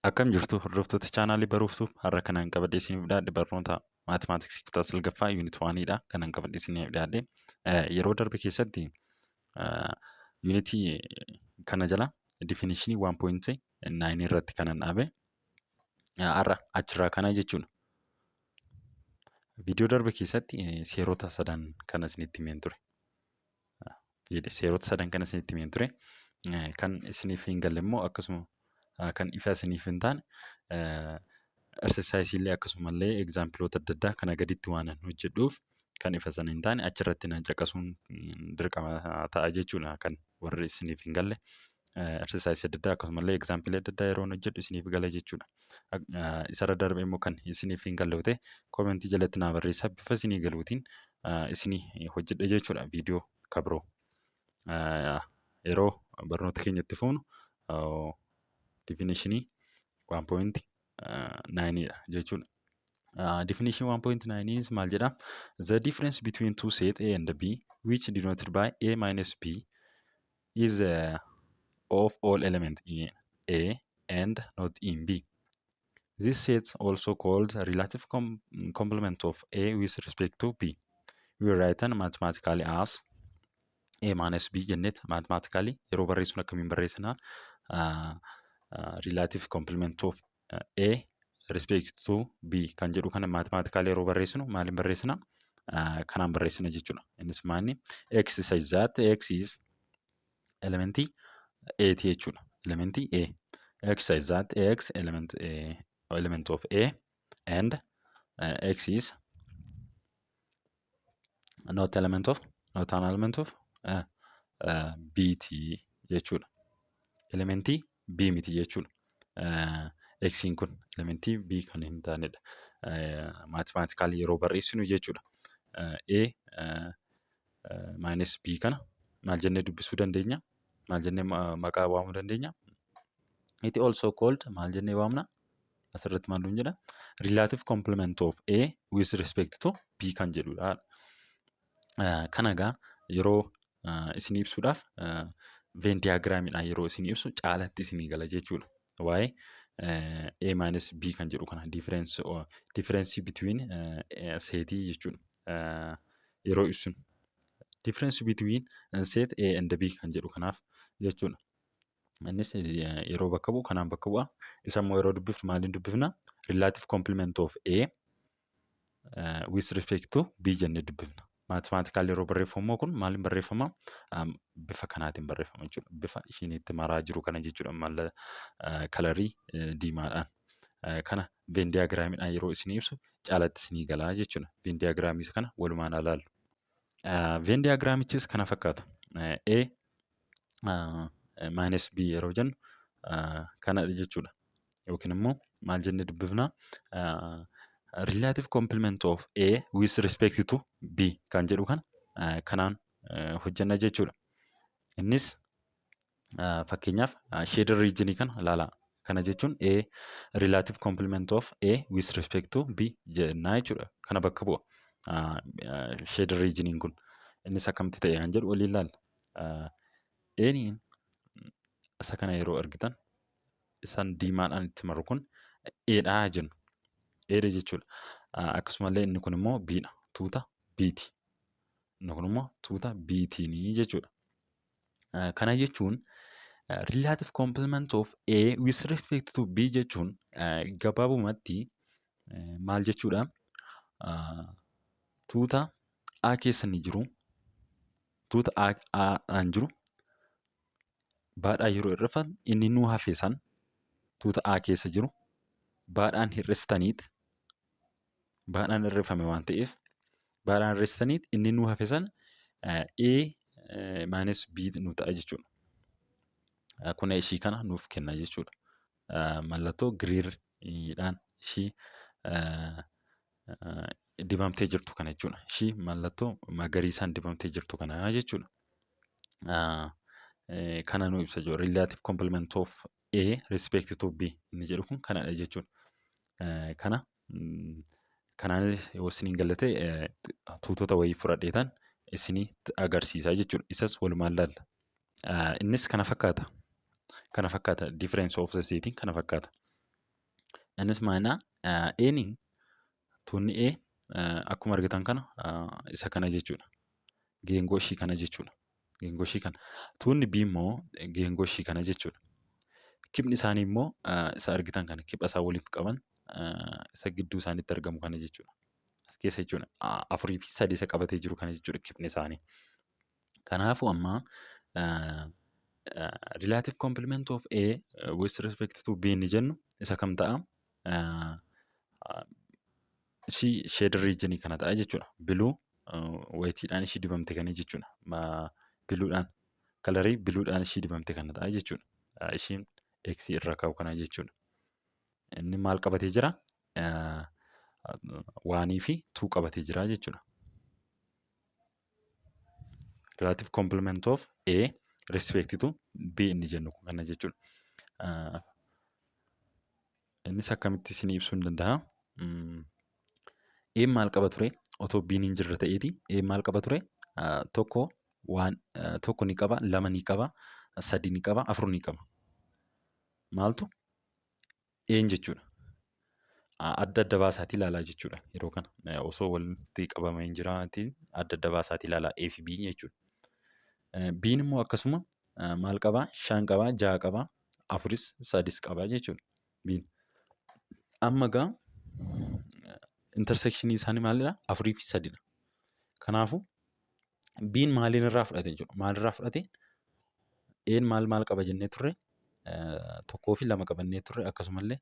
Akkam jirtu, hordoftoota chaanaalii Baruuftuu? Har'a kanaan qabadhee isiniif dhiyaadhe barnoota mathematicsii kutaa 9ffaa unit oneiidha. Kanan qabadhee isiniif dhiyaadhe yeroo darbe keessatti unitii kana jala definitionii 1.9 irratti kanan dhaabe har'a achirraa kana jechuudha. Viidiyoo darbe keessatti seerota sadan kana isinitti himeen ture. Seerota sadan kana isinitti himeen ture. Kan isiniif hin galle immoo, akkasuma kan ifa isiniif hin taane, exerciseillee akkasumallee exampleoota adda addaa kana gaditti waan hojjedhuuf, kan ifa sana hin taane achirratti na caqasuun dirqama ta'a jechuudha, kan warri isiniif hin galle. Exerciseii adda addaa akkasumallee exampleii adda addaa yeroo hojjedhu isiniif gala jechuudha. Isarra darbe immoo kan isiniif hin galle ta'e, commentii jalatti naa barreessaa, bifa isinii galuutiin isinii hojjedha jechuudha viidiyoo kabiroo. Yeroo barnoota keenya itti fufnu definitionii 1.9 dha jechuudha. Definition 1.9 maal jedha? The difference between two set A and B, which denoted by A minus B, is of all element in A and not in B. This set also called relative complement of A with respect to B. We write mathematically as A minus B jenneet mathematically yeroo barreessinu akkamiin barreessinaa? Relative complement of A respect to B kan jedhu kana mathematically yeroo barreessinu maaliin barreessina? Kanaan barreessina jechuudha. Innis maanni? X such that X is elementii A ti jechuudha. Elementii A. X such that X element, A, element of A and X is not an element of B ti jechuudha. Elementii B miti jechuudha. Xiin kun elementii B kan hin taanedha. Mathematically yeroo barreessinu jechuudha. A minus B kana maal jennee dubbisuu dandeenya? Maal jennee maqaa waamuu dandeenya? It also called maal jennee waamna? Asirratti maal nuun jedha? Relative complement of A with respect to B kan jedhudha. Kana egaa yeroo isin ibsuudhaaf Venn diagramiidhaan yeroo isin ibsu caalatti isinii gala jechuudha. Waa'ee A minus B kan jedhu kana, difference between setii jechuudha. Yeroo ibsinu. Difference between set A and B kan jedhu kanaaf jechuudha. Innis yeroo bakka bu'u kanaan bakka bu'a. Isa immoo yeroo dubbifnu maaliin dubbifna? Relative complement of A with respect to B jennee dubbifna. Mathematical yeroo barreeffamu immoo kun maaliin barreeffama? Bifa kanaatiin barreeffama jechuudha. Bifa ishiin itti maraa jiru kana jechuudha. Malla colorii diimaadhaan. Kana Venn diagramiidhaan yeroo isin ibsu caalatti isinii galaa jechuudha. Venn diagramii kana walumaan haa ilaallu. Venn diagramichis kana fakkaata. A minus B yeroo jennu kanadha jechuudha. Yookiin immoo maal jennee dubbifna? Relative complement of A with respect to B kan jedhu kana kanaan hojjenna jechuudha. Innis fakkeenyaaf shaded region kana ilaalaa. Kana jechuun A relative complement of A with respect to B jennaa jechuudha. Kana bakka bu'a. Shaded region kun. Innis akkamitti ta'e kan jedhu waliin ilaalla. A'n isa kana yeroo argitan, isaan diimaadhaan itti maru kun A'dhaa jennu. A'dha jechuudha. Akkasumallee inni kun immoo B'dha. Tuuta B'ti. Inni kun immoo tuuta B'tiini jechuudha. Kana jechuun relative complement of A with respect to B jechuun gabaabumatti maal jechuudha? Tuuta A keessa ni jiru. Tuuta A'aan jiru B'dhaan yeroo hir'ifan, inni nuu hafe san, tuuta A keessa jiru B'dhaan hir'istaniit, B'dhaan hir'ifame waan ta'eef, B'dhaan hir'istaniit inni nuu hafe san A minus B nu ta'a jechuudha. Kun ishii kana nuuf kenna jechuudha. Mallattoo greeniidhaan ishii dibamtee jirtu kana jechuudha. Ishii mallattoo magariisaan dibamtee jirtu kana jechuudha. Kana nu ibsa jechuudha. Relative complement of A respect to B inni jedhu kun kanadha jechuudha. Kana kanaanis yoo isiniin galle ta'e, tuutota wayii fudhadheetan isinii agarsiisa jechuudha. Isas walumaan laalla. Innis kana fakkaata. Kana fakkaata. Difference of the setiin kana fakkaata. Innis maalidhaa? A'n, tuunni A akkuma argitan kana isa kana jechuudha. Geengoo ishii kana jechuudha. Geengoo ishii kana. Tuunni B immoo geengoo ishii kana jechuudha. Kiphni isaanii immoo isa argitan kana, kipha isaan waliif qaban isa gidduu isaaniitti argamu kana jechuudha. As keessa jechuudha. Afurii fi sadii isa qabatee jiru kana jechuudha kiphni isaanii. Kanaafuu amma relative complement of A with respect to B inni jennu isa kam ta'a? Ishii shaded region kana ta'a jechuudha. Blue wayitiidhaan ishii dibamte kana jechuudha. Bluedhaan, colorii bluedhaan ishii dibamte kana ta'a jechuudha. Ishiin X irra kaa'u kana jechuudha. Inni maal qabatee jira? Oneii fi two qabatee jira jechuudha. Relative complement of A respect to B inni jennu kana jechuudha. Innis akkamitti isinii ibsuu hin danda'a? A maal qaba ture? Otoo B'n hin jirre ta'eeti A maal qaba ture? Tokko, waan tokko ni qaba, lama ni qaba, sadi ni qaba, afur ni qaba. Maaltu? A'n jechuudha. Adda adda baasaatii ilaalaa jechuudha yeroo kana. Osoo walitti qabamee hin jiraatiin adda adda baasaatii ilaalaa A fi B jechuudha. B'n immoo akkasuma maal qabaa? Shan qabaa, ja'a qabaa, afuris sadis qabaa jechuudha. B'n. Amma egaa intersectionii isaanii maalidha? Afurii fi sadidha. Kanaafuu B'n maaliin irraa fudhate jechuudha? Maalirraa fudhate? A'n maal maal qaba jennee turre? Tokkoo fi lama qabannee turre, akkasumallee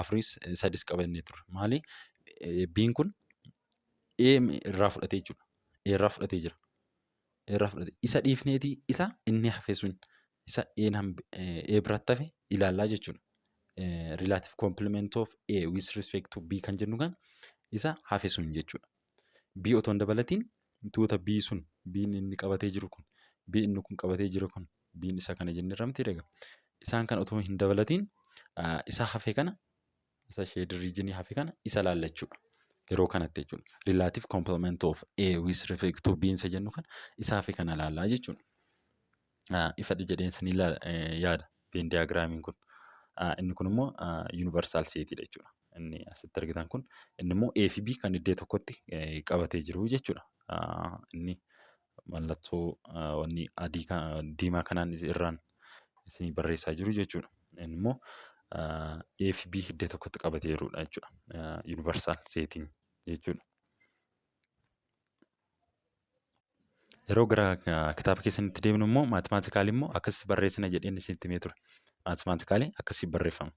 afuris sadis qabannee turre. Maali? B'n kun A irraa fudhate jechuudha. A irraa fudhatee jira. A irraa fudhate. Isa dhiifneetii isa inni hafe sun, isa A biratti hafe ilaallaa jechuudha. Relative complement of A with respect to B kan jennu kan isa hafe sun jechuudha. B otoo hin dabalatiin tuuta B sun, B inni qabatee jiru kun, B inni kun qabatee jiru kun, B isa kana jennee ramti egaa. Isaan kan otoo hin dabalatiin isa hafe kana, isa shaded regionii hafe kana isa laalla jechuudha. Yeroo kanatti jechuudha. Relative complement of A with respect to B isa jennu kana, isa hafe kana laallaa jechuudha. Ifadha jedheen isinii yaada Venn diagramiin kun. Inni kun immoo universal setiidha jechuudha. Inni asitti argitan kun inni immoo A fi B kan iddoo tokkotti qabatee jiru jechuudha. Inni mallattoo wanni adii diimaa kanaan irraan isinii barreessaa jiru jechuudha. Inni immoo A fi B iddoo tokkotti qabatee jirudha jechuudha. Universal setiin jechuudha. Yeroo gara kitaaba keessanitti deemnu immoo mathematically immoo akkasitti barreessina jedheen isinitti himee ture. Mathematically akkasii barreeffama.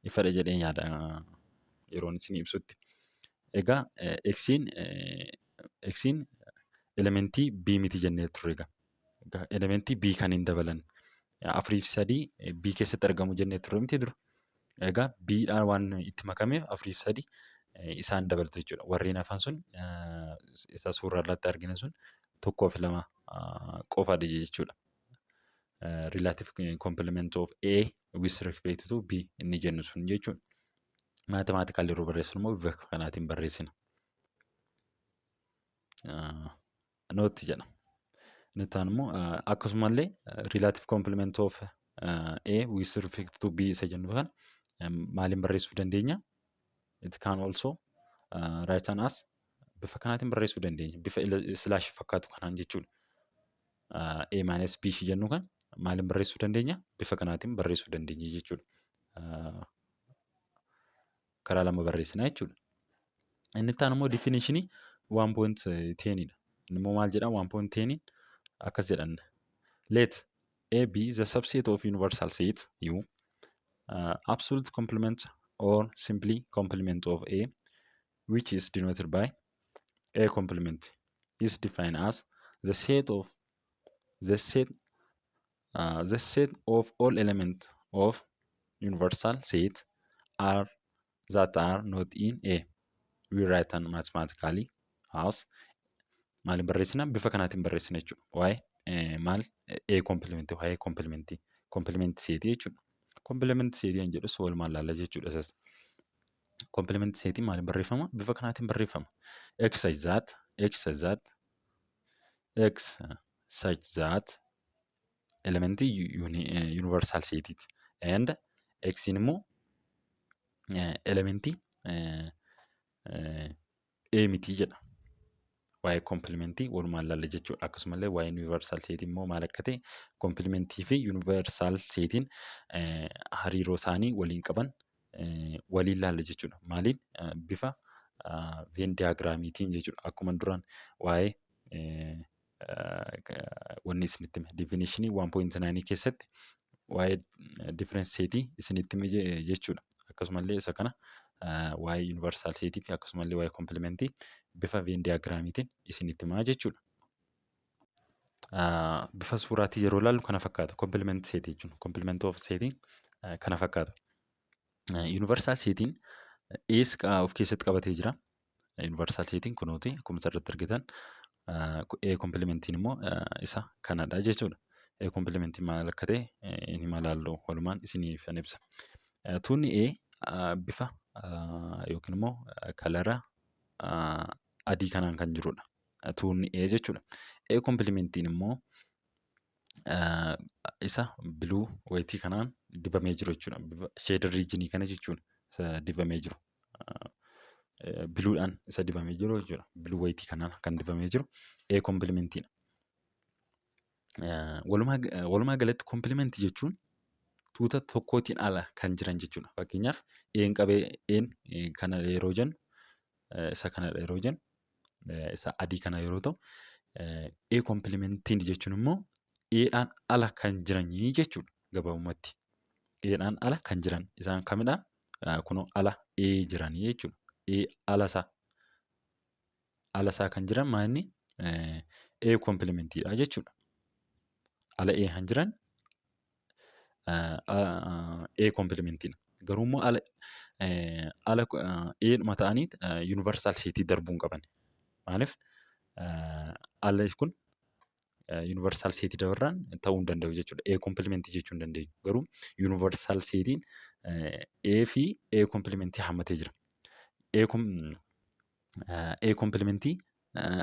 Ifadha jedheen yaada yeroon isin ibsutti. Egaa X'n elementii B miti jennee turre egaa. Elementii B kan hin dabalan. Afurii fi sadii B keessatti argamu jennee turre miti dura. Egaa B'dhaan waan itti makameef afurii fi sadii isaan dabalatu jechuudha. Warreen hafan sun, isa suuraa irratti argina sun, tokkoo fi lama qofaadha jechuudha. Relative complement of A with respect to B inni jennu sun jechuudha. Mathematical yeroo barreessinu immoo bifa kanaatiin barreessina. Note jedha. Inni itti aanu immoo akkasumallee relative complement of A with respect to B isa jennu kana maaliin barreessuu dandeenya? It can also write as bifa kanaatiin barreessuu dandeenya. Bifa slash fakkaatu kanaan jechuudha. A minus B ishii jennu kan maaliin barreessuu dandeenya? Bifa kanaatiin barreessuu dandeenya jechuudha. Karaa lama barreessina jechuudha. Inni itti aanu immoo definitionii 1.10 dha. Inni immoo maal jedha? 1.10 akkas jedhan. Let A be the subset of universal set U, absolute complement or simply complement of A, which is denoted by A complement, is defined as the set of all elements of universal set R that are not in A. We write them mathematically as maaliin barreessina? Bifa kanaatiin barreessina jechuudha. Waa'ee maal? A complement, waa'ee complement setii jechuudha. Complement setii kan jedhus walumaan laalla jechuudha isas. Complement setii maaliin barreeffama? Bifa kanaatiin barreeffama. X such that elementii universal setiiti. And X immoo Elementii A miti jedha. Waa'ee complementii walumaan laalla jechuudha. Akkasumallee waa'ee universal setii immoo maal akka ta'e, complementii fi universal setiin hariiroo isaanii waliin qaban waliin laalla jechuudha. Maaliin? Bifa Venn diagramiitiin jechuudha. Akkuma duraan waa'ee wanni isinitti hime, definitionii 1.9 keessatti waa'ee difference setii isinitti hime jechuudha. Akkasumallee isa kana waa'ee universal setii fi akkasumallee waa'ee complementii bifa Venn diagramiitiin isinitti himaa jechuudha. Bifa suuraatiin yeroo ilaallu kana fakkaata. Complement setii jechuun, complement of setiin kana fakkaata. Universal setiin A's of keessatti qabatee jira. Universal setiin kunuuti akkuma asirratti argitan. A complementiin immoo isa kanadha jechuudha. A complementiin maal akka ta'e inni ilaallu walumaan isiniif ibsa. Tuunni A bifa yookiin immoo colora adii kanaan kan jirudha. Tuunni A jechuudha. A complementiin immoo isa blue wayitii kanaan dibamee jiru jechuudha. Shaded regionii kana jechuudha. Isa dibamee jiru. Bluedhaan isa dibamee jiru jechuudha. Blue wayitii kanaan kan dibamee jiru A complementiidha. Walumaa galatti complementii jechuun tuuta tokkootiin ala kan jiran jechuudha. Fakkeenyaaf, A'n qabee, A'n kana yeroo jennu, isa kanadha yeroo jennu, isa adii kana yeroo ta'u, A complementiin jechuun immoo A'dhaan ala kan jiranii jechuudha gabaabumatti. A'dhaan ala kan jiran isaan kamidhaa? Kunoo ala A jiranii jechuudha. A ala isaa. Ala isaa kan jiran maal inni? A complementiidha jechuudha. Ala A kan jiran A complementiidha. Garuu immoo ala A'dhuma ta'anii universal setii darbuu hin qaban. Maaliif? Alli kun universal setii dabarraan ta'uu hin danda'u jechuudha. A complementii jechuu hin dandeenyu. Garuu universal setiin A fi A complementii hammatee jira. A complementii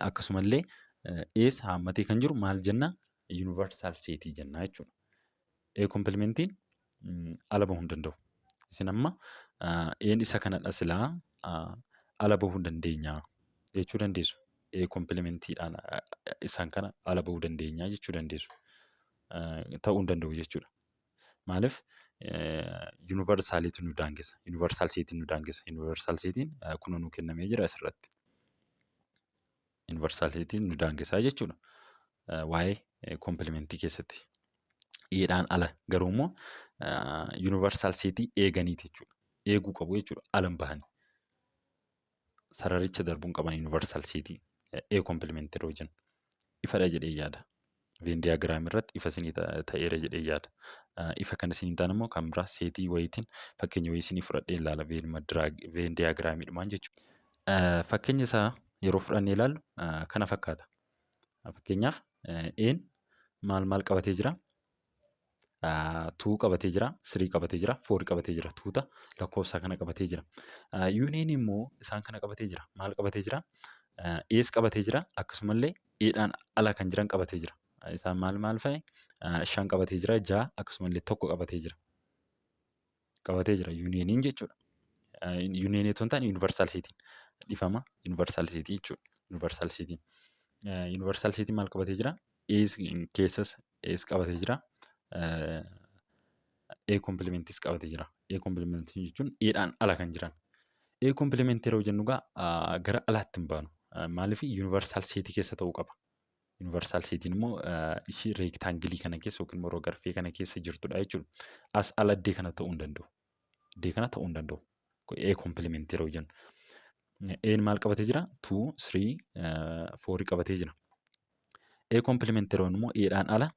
akkasumallee A's hammatee kan jiru maal jenna? Universal setii jenna jechuudha. A complementiin ala bahuu hin danda'u. Isin amma A'n isa kanadha, silaa ala bahuu hin dandeenya jechuu dandeessu. A complementiidhaan isaan kana ala bahuu dandeenya jechuu dandeessu. Ta'uu hin danda'u jechuudha. Maaliif? Universaliitu nu daangessa. Universal setiin nu daangessa. Universal setiin kunoo nu kennamee jira asirratti. Universal setiin nu daangessaa jechuudha. Waa'ee complementii keessatti. A'dhaan ala garuu immoo universal setii eeganiiti jechuudha. Eeguu qabu jechuudha. Ala hin bahani. Sararicha darbuu hin qaban universal setii A complementii yeroo jennu. Ifadha jedhee yaada. Venn diagramii irratti ifa isinii ta'eera jedhee yaada. Ifa kan isinii hin taane immoo kan biraa setii wayiitiin fakkeenya wayii isinii fudhadhee ilaala Venn diagramiidhumaan jechuudha. Fakkeenya isaa yeroo fudhannee ilaallu kana fakkaata. Fakkeenyaaf, A'n maal maal qabatee jira? Two qabatee jira, three qabatee jira, four qabatee jira. Tuuta lakkoofsa kana qabatee jira. Union immoo isaan kana qabatee jira. Maal qabatee jira? A's qabatee jira. Akkasumallee A'dhaan ala kan jiran qabatee jira. Isaan maal maal fa'i? Shan qabatee jira, ja'a, akkasumallee tokko qabatee jira. Qabatee jira unioniin jechuudha. Unionii otoo hin taane universal setiin. Dhiifama, universal setii jechuudha. Universal setiin. Universal setiin maal qabatee jira? A's keessas A's qabatee jira. A complementis qabatee jira. A complementii jechuun A'dhaan ala kan jiran. A complementii yeroo jennu egaa gara alaatti hin baanu. Maaliif? Universal setii keessa ta'uu qaba. Universal setiin immoo ishii rectangleii kana keessa yookiin immoo rogarfee kana keessa jirtudha jechuudha. As ala iddee kana ta'uu hin danda'u. Iddee kana ta'uu hin danda'u. A complementii yeroo jennu. A'n maal qabatee jira? 2, 3, 4 qabatee jira. A complementii yeroo immoo A'dhaan ala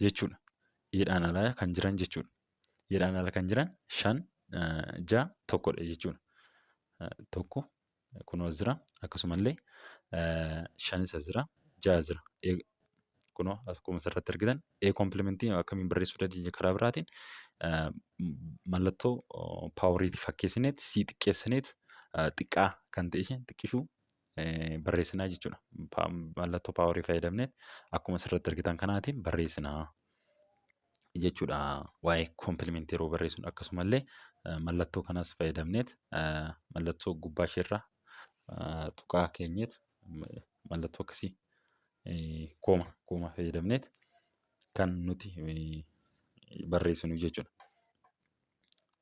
jechuudha. A'dhaan ala kan jiran jechuudha. A'dhaan ala kan jiran shan, ja'a, tokkodha jechuudha. Tokko kunoo as jira. Akkasumallee shanis as jira. Ja'a jira. Kunoo akkuma asirratti argitan, A complementii akkamiin barreessuu dandeenya? Karaa biraatiin mallattoo poweriitii fakkeessineet C xiqqeessineet, xiqqaa kan ta'e isheen xiqqishuu barreessinaa jechuudha. Mallattoo powerii fayyadamneet akkuma asirratti argitan kanaatiin barreessinaa. jechuudha waa'ee complementii yeroo barreessinu. Akkasumallee mallattoo kanas fayyadamneet, mallattoo gubbaa isheerra tuqaa keenyeet, mallattoo akkasii comma fayyadamneet kan nuti barreessinu jechuudha.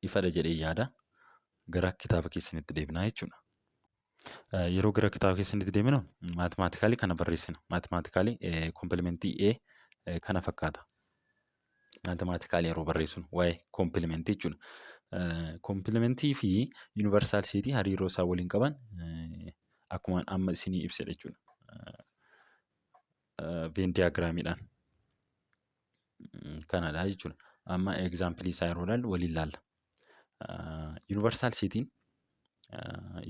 Ifadha jedhee yaada. Gara kitaaba keessanitti deebinaa jechuudha. Yeroo gara kitaaba keessanitti deeminu mathematically kana barreessina. Mathematically complementii A kana fakkaata. Mathematically yeroo barreessinu waa'ee complementii jechuudha. Complementii fi universal setii hariiroo isaan waliin qaban akkuma amma isinii ibsedha jechuudha. Venn diagramiidhaan kanadha jechuudha. Amma example isaa yeroo ilaallu waliin ilaalla. Universal setiin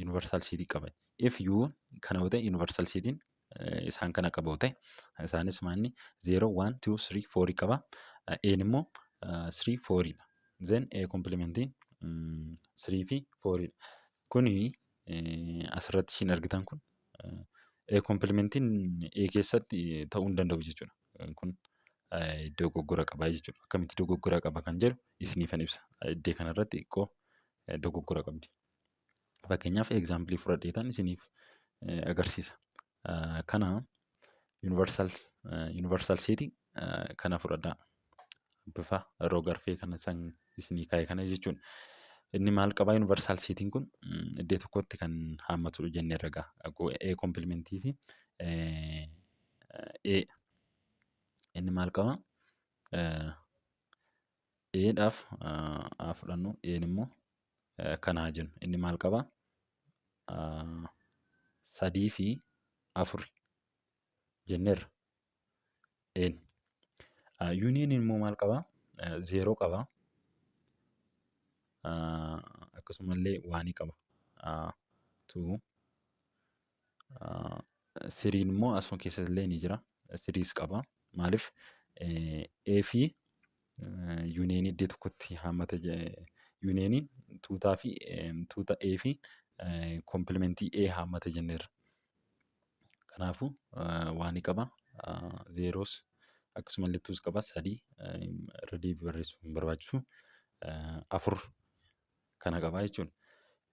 universal setii qaba. If U kana yoo ta'e, universal setiin isaan kana qaba yoo ta'e, isaanis maanni 0, 1, 2, 3, 4 qaba. A'n immoo 3, 4 dha. Then A complementiin 3 fi 4 dha. Kuni asirratti ishiin argitan kun A complementiin A keessatti ta'uu hin danda'u jechuudha. Kun dogoggora qaba jechuudha. Akkamitti dogoggora qaba kan jedhu isiniifan ibsa. Iddoo kanarratti xiqqoo dogoggora qabdi. Fakkeenyaaf, example fudhadheetan isiniif agarsiisa. Kana universal setii kana fudhadhaa. Bifa rogarfee kana san isinii kaa'e kana jechuudha. Inni maal qabaa? Universal setiin kun iddoo tokkotti kan haammatudha jennee herregaa. A complementii fi A. Inni maal qabaa? A'dhaaf haa fudhannu. A'n immoo kana haa jennu. Inni maal qabaa? Sadii fi afur jenneerra. A'n. Unioniin immoo maal qabaa? Zeeroo qabaa. Akkasumallee one qaba. Two, threen immoo asuma keessa illee ni jira. Threes qaba. Maaliif? A fi unionii iddoo tokkotti haammata. Unioniin tuutaa fi tuuta A fi complementii A haammata jenneerra. Kanaafuu one qaba. Zeeroos akkasumallee twos qaba. Sadii irra deebii barreessuu hin barbaachisu. Afur kana qaba jechuudha.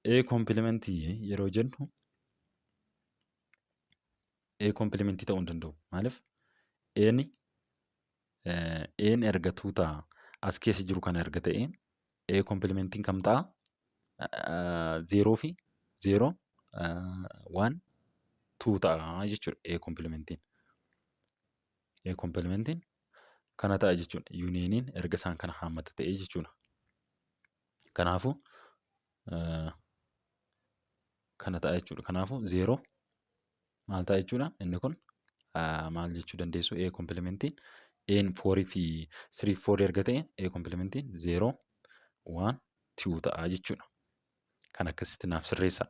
A complementii yeroo jennu A complementii ta'uu hin danda'u. Maaliif? A'n erga tuuta as keessa jiru kana erga ta'e, A complementiin kam ta'a? Zeeroo fi zeeroo, one, two ta'a jechuudha A complementiin. A complementiin kana ta'a jechuudha. Unioniin erga isaan kana haammata ta'e jechuudha. Kanaafuu kana ta'a jechuudha. Kanaafuu zeeroo maal ta'a jechuudha? Inni kun maal jechuu dandeessu? A complementiin A'n four fi three, four erga ta'e, A complementiin zeeroo, one, two ta'a jechuudha. Kan akkasitti naaf sirreessa.